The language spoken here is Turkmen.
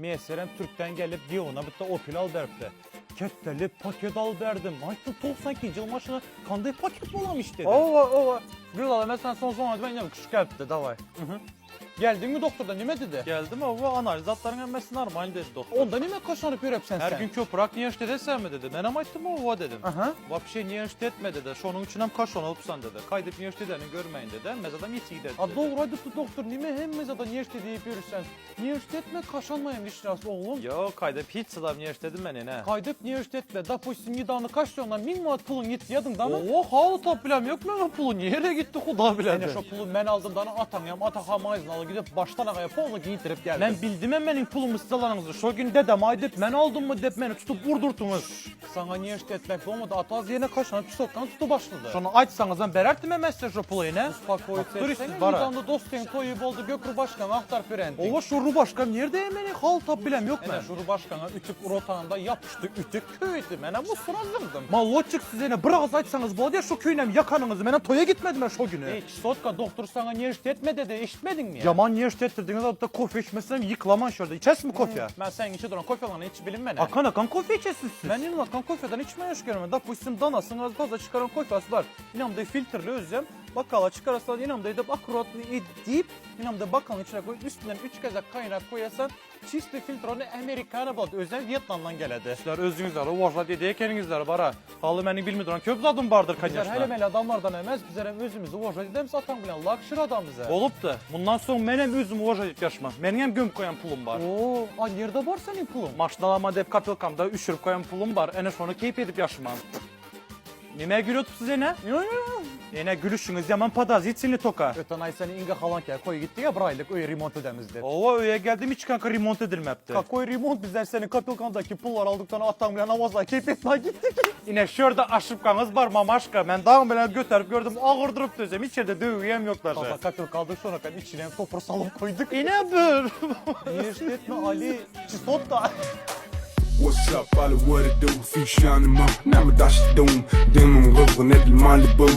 Meselem türkden gelip Diona bitta Opel alyp beripdi. Ketdeli paket alyp berdim. Aýtdym 92 nji ýyl maşyna kanday paket bolamyş dedim. Owa owa. Gül meselem soň soň aýdyp ine küçük gelipdi daway. Geldiňmi doktordan nime dedi? Geldim owa analiz zatlaryň hemmesi normal dedi doktor. Onda nime kaşanyp ýörepsen Her sen? gün köprak niýeşt edesenmi dedi. Menem aýtdym owa dedim. Aha. Wapşe niýeşt etme dedi. Şonuň üçinem kaşanypsan dedi. Kaýdyp niýeşt edeniň görmeýin dedi. Hemme zadam ýiti gidedi A dedi. dogry aýdypdy doktor nime hemme zada niýeşt edip ýörüsen? Niýeşt etme kaşanmaýam dişras oglum. Ýok kaýdyp hiç zadam niýeşt edinmen ene. Kaýdyp niýeşt etme. Dopustim nedawno kaşlýondan 1000 manat puluň ýitdi ýadyňdamy? Owa haly tap bilem ýok meň o puly nirä gitdi huda biledi. Ene şo puly men aldym dana ataňyam Atahan magazine alyp gidip başdan agaýa polny giýdirip geldim. Men bildimem meniň pulumy siz alanyňyzy şo gün dedem aýdyp men aldymmy dep meni tutup urdurtyňyz. Saňa niýeşt etmek bolmady ata ýene kaşanyp çisotkany tutup başlady. Şony aýtsaňyzam bererdim men size şo puly ene. Uspakoýit Turist etsene bara. nidamda dost seň toýy boldy gök rubaşkaňy agtaryp ýörendiň. Owa şo rubaşkam nirde meni hal tap bilem ýok Ene men. şu rubaşkaňa ütük urotanda ýapyşdy ütük köýdi menem usura zyňdym. Molodçik siz ene bir agyz aýtsaňyz bolýa şo köýnem ýakanyňyzy menem toýa gitmedim men şo güni. Eý çisotka doktor saňa niýeşt etme dedi eşitmediňmi? Ýaman niýeşt etdirdiňiz hatda kofe içmesem ýykylaman şu ýerde içesizmi kofe? Men seň içe duran kofelaňy içip bilinmen. Akan akan kofe içesiz siz. Men inlakan kofeden içmeýän şükürime. Dopustim danasyň az taza çykaran kofesi bar. Inamda filtrli özem. Bakala çykarasan inamda edip akkuratny edip inamda bakalyň içine koýup üstünden 3 gezek kaýnak koýasan çisti filtrony amerikano boldy. Özem Wýetnamdan geledi. Sizler özüňizler uwažlat edýä ekeniňizler bara. Haly meniň bilmey duran köp zadym bardyr Bizler konýeşna. hele mele adamlardan emes, bizler hem özümizi uwažlat edemiz ataň bilen lakşir adam bize. Bolupdy. Mundan soň menem özüm uwažlat edip ýaşman. Meniňem gömüp goýan pulum bar. Oo, a nirde bar seniň puluň? Maşyn alama dep kopilkamda üşürip goýan pulum bar. Ene şony keýp edip ýaşman. Nime gülüpsiz ene? Yo yo yo. Ene gülüşüňiz ýaman podozrительny toka. Öten aý seni Inga halanka koý gitdi ya bir aýlyk öýe remont edemiz dep. Owa öýe geldim hiç kanka remont edilmepdi. Kakoý remont bizler seniň kopilkandaki pullar aldykdan ataň bilen namazla keýp etmä gitdik. Ine şu ýerde aşypkaňyz bar mamaşka. Men dagyň bilen göterip gördüm agyrdyrypdy özem hiç ýerde döwügem ýok daže. Taza kopilka aldyk şona kan içine hem topur salyp koýduk. Ine bir. Niýeşt etme Ali, çisotka. What's up, Hollywood it do? Few shining more, now my dash doom. Demon gyzgyn edil Malibu.